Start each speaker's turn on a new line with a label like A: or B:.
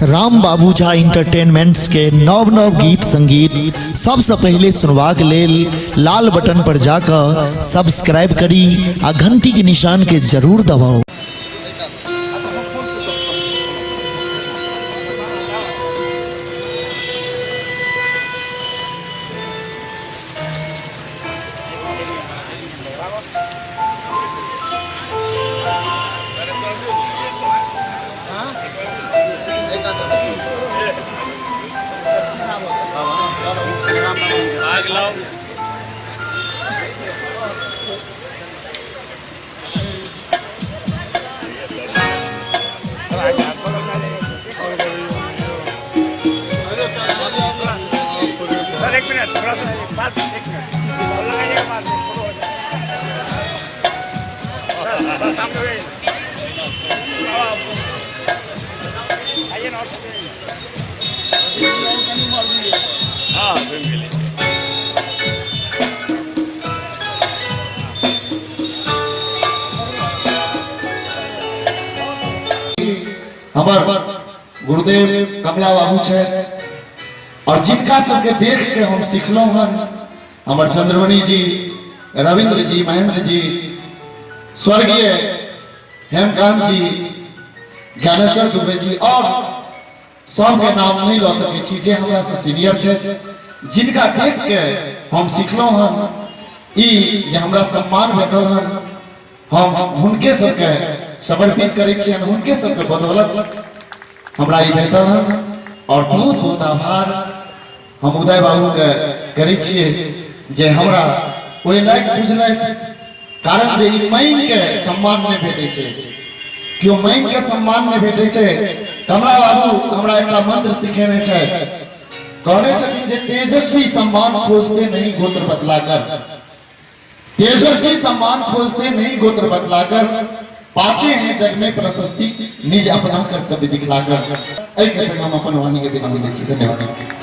A: राम बाबू झा इंटरटेनमेंट्स के नव नव गीत संगीत सबसँ पहिले सुनबाक लेल लाल बटन पर जाकऽ सब्सक्राइब करी आ घंटी के निशान के जरूर दबाउ।
B: सर एक मिनट थोड़ा सा एक बात एक मिनट और लगाइएगा बाद में फोटो हो जाएगा। सर, सामने हो जाइए। आइए ना और सामने आइए। हाँ घुमि गेलै।
C: हमर गुरुदेव कमला बाबू छै और जिनका सबके देख के हम सिखलहुँ हन, हमर चंद्रमणि जी, रविंद्र जी, महेंद्र जी, स्वर्गीय हेमकांत जी, ज्ञानेश्वर दुबे जी और सबके नाम नहीं लऽ सकै छी जे हमरा से सीनियर छथि, जिनका देख के हम सिखलहुँ हन, ई जे हमरा सम्मान भेटल हन, हम हुनके सबके समर्पित करै छियनि, हुनके सबके बदौलत हमरा ई भेटल हन। और बहुत बहुत आभार हम उदय बाबू के करै छियै जे हमरा ओहि लायक बुझलथि, कारण जे ई मांगि के सम्मान नहि भेटै छै, केओ मांगि के सम्मान नहि भेटै छै। कमला बाबू हमरा एकटा मंत्र सिखेने छथि, कहने छथिन जे तेजस्वी सम्मान खोजते नहीं गोत्र बदलाकर, तेजस्वी सम्मान खोजते नहीं गोत्र बदलाकर, पाते हैं जग में प्रशस्ति निज अपना कर्तव्य दिखलाकर। एहि के संग हम अपन वाणी के विराम दै छी। धन्यवाद।